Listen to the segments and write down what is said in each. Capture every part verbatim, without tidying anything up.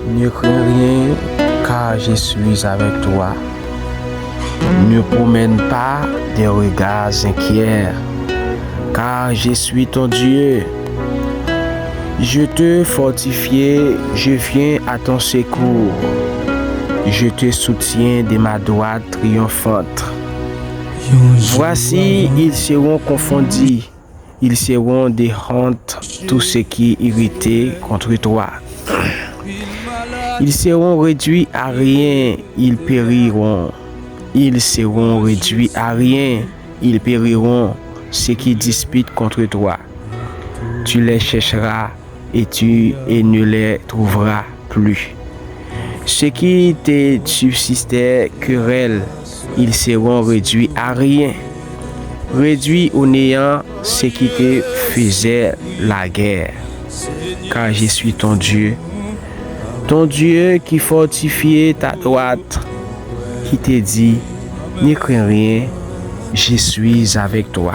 Ne crains rien, car je suis avec toi. Ne promène pas des regards inquiets, car je suis ton Dieu. Je te fortifie, je viens à ton secours. Je te soutiens de ma droite triomphante. Voici, ils seront confondus, ils seront de honte, tous ceux qui irritent contre toi. Ils seront réduits à rien, ils périront. Ils seront réduits à rien, ils périront, ceux qui disputent contre toi. Tu les chercheras et tu et ne les trouveras plus. Ceux qui te subsistaient querelle, ils seront réduits à rien. Réduit au néant ceux qui te faisaient la guerre. Car je suis ton Dieu, ton Dieu qui fortifie ta droite, qui te dit, ne crains rien, je suis avec toi.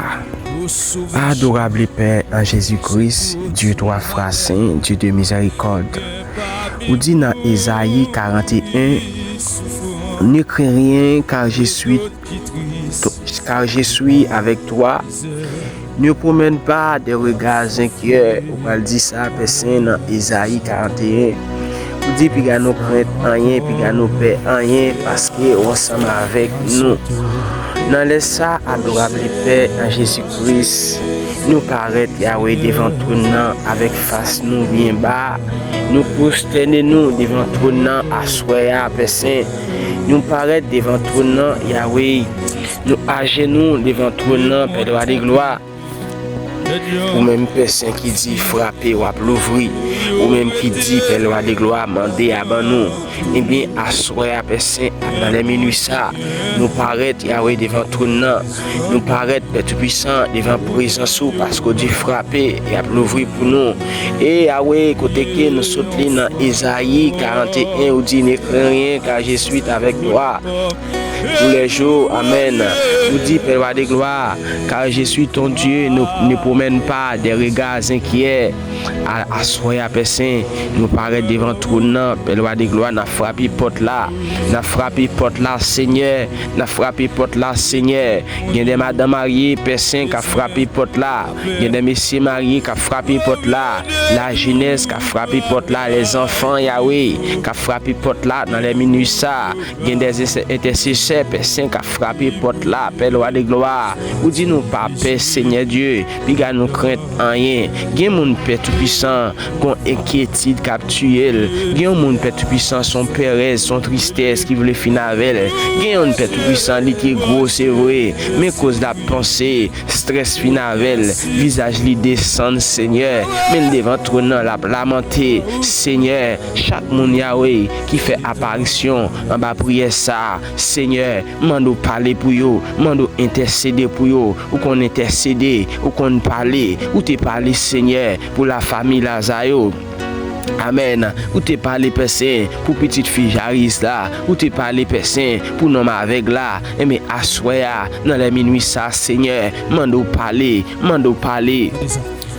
Adorable Père en Jésus-Christ, Dieu trois fois saint, Dieu de miséricorde. Ou di nan Ezayi karant e en, ne crains rien, car je suis, car je suis avec toi. Ne promène pas des regards inquiets. Ou pral di sa, Pè Sen, nan Ezayi karant e en. Ou di, piga nou krent anyen, piga nou pè anyen, paske ou ansanm avèk nou. Nan lè sa, adorable Pè an Jezi Kris, nou parèt, Yawe, devan twòn nan avèk fas nou byen ba. Nou pwostène nou devan twòn nan aswè a, Pè Sen. Nou parèt devan twòn nan, Yawe. Nou ajenou devan twòn nan, Pè Lwa de glwa. Ou menm, Pè Sen, ki di, frape, w ap louvri. Ou menm ki di, Pè Lwa de glwa, mande a ban nou. Ebyen, aswè a, Pè Sen, nan lè minui sa, nou parèt, Yawe, devan twòn nan. Nou parèt, Pè Toupisan, devan prezans ou, paske w di, frape, y ap louvri pou nou. E, Yawe, kote ke nou sot li nan Ezayi karant e en, ou di, ne crains rien, car je suis avec toi. Tous les jours, amèn. Ou di, Pè Lwa de glwa, car je suis ton Dieu, ne, ne promène pas des regards inquiets. A, aswè a, Pè Sen, nou parèt devan twòn nan, Pè Lwa de glwa, n ap frape pòt la. N ap frape pòt la, Senyè. N ap frape pòt la, Senyè. Gen de madanm marye, Pè Sen, k ap frape pòt la. Gen de mesye marye k ap frape pòt la. Lajenès k ap frape pòt la. Lèzanfan, Yawe, k ap frape pòt la nan lè minui sa. Gen de entèsesè, Pè Sen, k ap frape pòt la, Pè Lwa de glwa. Ou di nou pa pè, Senyè Dye, piga nou krent anyen. Gen moun, Pè Toupisan, gon enkyetid k ap tiye l. Gen yon moun, Pè Toupisan, se yon pèrèz, se yon tristès ki vle fin avè l. Gen youn, Pè Toupisan, li te gwo, se vre, men koz l ap panse, strès fin avè l, vizaj li desann, Senyè. Men l devan twòn nan, l ap lamante, Senyè. Chak moun, Yawe, ki fè aparisyon anba priyè sa a, Senyè, m mande w pale pou yo, m mande w entèsede pou yo. Ou konn entèsede, ou konn pale, ou te pale, Senyè, pou lafanmi Laza yo. Amèn. Ou te pale, Pè Sen, pou pitit fi Jayis la. Ou te pale, Pè Sen, pou nonm avèg la. Enben, aswè a, nan lè minui sa, Senyè, mande w pale, mande w pale.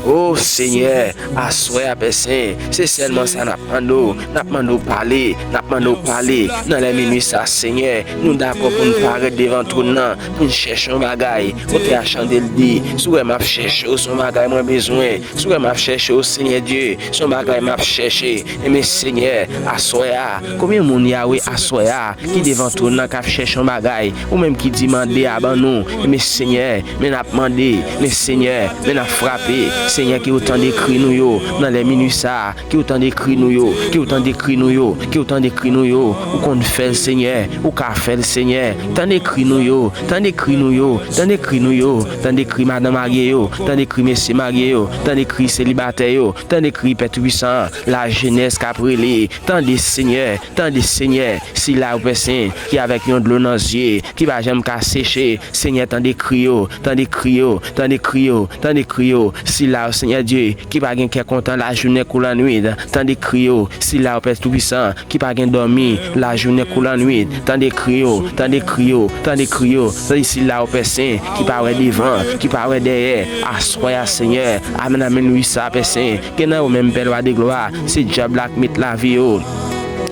O Senyè, aswè a, Pè Sen, se sèlman sa n ap mande w. N ap mande w pale, n ap mande w pale. Nan lè minui sa, Senyè, nou dakò pou n parèt devan twòn nan, pou n chèche yon bagay. Otè a chante, l di, si w wè m ap chèche w, se yon bagay mwen bezwen. Si w wè m ap chèche w, Senyè Dye, se yon bagay m ap chèche. Enben, Senyè, aswè a, konbyen moun, Yawe, aswè a, ki devan twòn nan k ap chèche yon bagay? Ou menm ki di, mande a ban nou. Enben, Senyè, men n ap mande. Men, Senyè, men n ap frape. Senyè, ke w tande kri nou yo nan lè minui sa a. Ke w tande kri nou yo. Ke w tande kri nou yo. Ke w tande kri nou yo. Ou konn fè l, Senyè. Ou ka fè l, Senyè. Tande kri nou yo. Tande kri nou yo. Tande kri nou yo. Tande kri madanm marye yo. Tande kri mesye marye yo. Tande kri selibatè yo. Tande kri Pè Toupisan an. Lajenès k ap rele. Tande, Senyè. Tande, Senyè. Sila yo, Pè Sen, ki avèk yon dlo nan zye, ki pa janm ka seche. Senyè, tande kri yo. Tande kri yo. Tande kri yo. Tande kri yo. Sila yo, Senyè Dye, ki pa gen kè kontan lajounen kou lannwit. Tande kri yo. Sila yo, Pè Toupisan, ki pa gen dòmi lajounen kou lannwit. Tande kri yo, tande kri yo, tande kri yo. Tande sila yo, Pè Sen, ki pa wè devan, ki pa wè dèyè. Aswè a, Senyè, amèn, amèn, wi sa, Pè Sen. Gen nan yo menm, Pè Lwa de glwa, se dyab la k met lavi yo.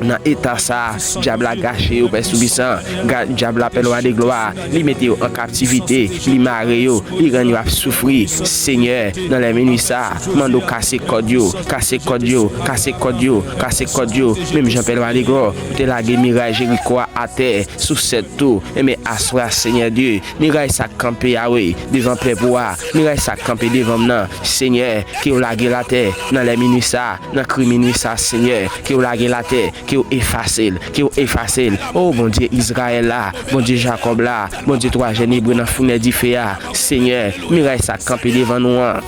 nan eta sa a, dyab la gache yo, Pè Toupisan. Dyab la, Pè Lwa de glwa, li mete yo an kaptivite, li mare yo, li rann yo ap soufri. Senyè, nan lè minui sa a, mande w kase kòd yo, kase kòd yo, kase kòd yo, kase kòd yo. Menm jan, Pè Lwa de glwa, ou te lage miray Jeriko a atè sou sèt tou. Enben, aswè a, Senyè Dye, miray sa k kanpe a, wi, devan pèp ou a, miray sa k kanpe devan m nan, Senyè, ke w lage l atè nan lè minui sa a, nan kri minui sa a, Senyè, ke w lage l atè, ke w efase l, ke w efase l. O Bondye Izrayèl la, Bondye Jakòb la, Bondye twa jèn Ebre nan founè dife a, Senyè, miray sa k kanpe devan nou an,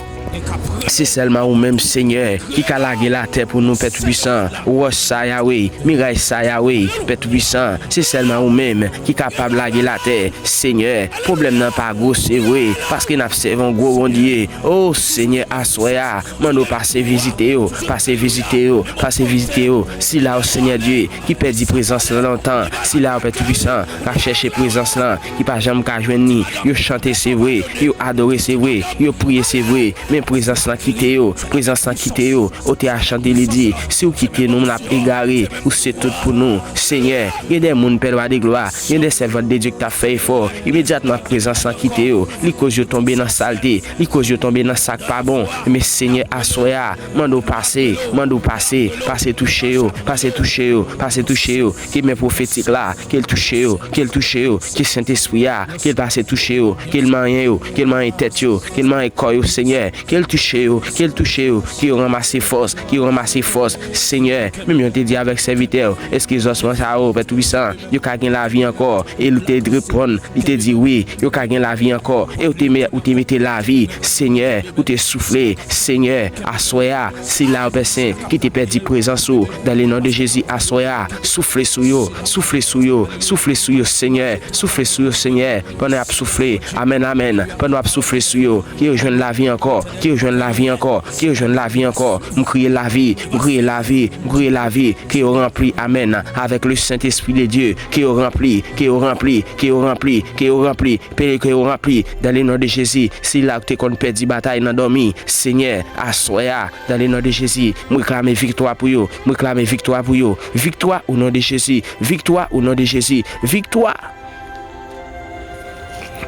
se sèlman ou menm, Senyè, ki ka lage l atè pou nou, Pè Toupisan. Wòch sa, Yawe, miray sa, Yawe, Pè Toupisan, se sèlman ou menm ki kapab lage l atè, Senyè. Pwoblèm nan pa gwo, se vre, paske n ap sèvi yon gwo Bondye. O Senyè, aswè a, mande w pase vizite yo, pase vizite yo, pase vizite yo. Sila yo, Senyè Dye, ki pèdi prezans lan lontan, sila yo, Pè Toupisan, k ap chèche prezans lan, ki pa janm ka jwenn li. Yo chante, se vre, yo adore, se vre, yo priye, se vre, men prezans lan kite yo, prezans lan kite yo. Otè a chante, li di, si w kite nou, n ap egare, ou se tout pou nou. Senyè, gen de moun, Pè Lwa de glwa, gen de sèvant de Dye ki t ap fè efò, imedyatman prezans lan kite yo, li koz yo tonbe nan salte, li koz yo tonbe nan sa k pa bon. Men Senyè, aswè a, mande w pase, mande w pase, pase touche yo, pase touche yo, pase touche yo. Ke men pwofetik la, ke l touche yo, ke l touche yo, ke Sentespri a, ke l pase touche yo, ke l manyen yo, ke l manyen tèt yo, ke l manyen kò yo, Senyè, ke l touche yo, ke l touche yo, ke yo ranmase fòs, ke yo ranmase fòs, Senyè. Menm jan w te di avèk sèvitè w, èske zòs mwen sa yo, Pè Toupisan, yo ka gen lavi ankò? E li te reponn, li te di, wi, yo ka gen lavi ankò. E ou te, ou te mete lavi, Senyè, ou te soufle, Senyè, aswè a, sila yo, Pè Sen, ki te pèdi prezans ou, dans le nom de Jésus, aswè a, soufle sou yo, soufle sou yo, soufle sou yo, Senyè, soufle sou yo, Senyè, pandan y ap soufle, amèn, amèn, pandan w ap soufle sou yo, ke yo jwenn lavi ankò, ke yo jwenn lavi ankò, ke yo jwenn lavi ankò. M kriye lavi, m kriye lavi, m kriye lavi, ke yo ranpli, amèn, avèk le Saint-Esprit de Dieu, ke yo ranpli, ke yo ranpli, ke yo ranpli, ke yo ranpli, peye ke yo ranpli, dans le nom de Jésus. Sila ki te konn pèdi batay nan dòmi, Senyè, aswè a, dans le nom de Jésus, m reklame viktwa pou yo, m reklame viktwa pou yo, viktwa au nom de Jésus, viktwa au nom de Jésus, viktwa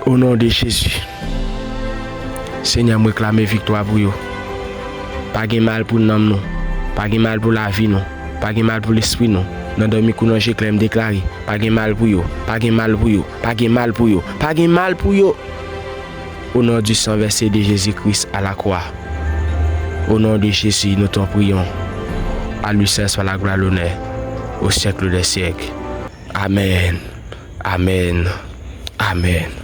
au nom de Jésus. Senyè, m reklame viktwa pou yo. Pa gen mal pou nanm nou, pa gen mal pou lavi nou, pa gen mal pou lespri nou. Nan dòmi kou nan je klè, m deklare, pa gen mal pou yo, pa gen mal pou yo, pa gen mal pou yo, pa gen mal pou yo. Au nom du sang versé de Jésus-Christ à la croix. Au nom de Jésus, nous t'en prions. À lui seul soit la gloire, l'honneur, au siècle des siècles. Amèn. Amèn. Amèn.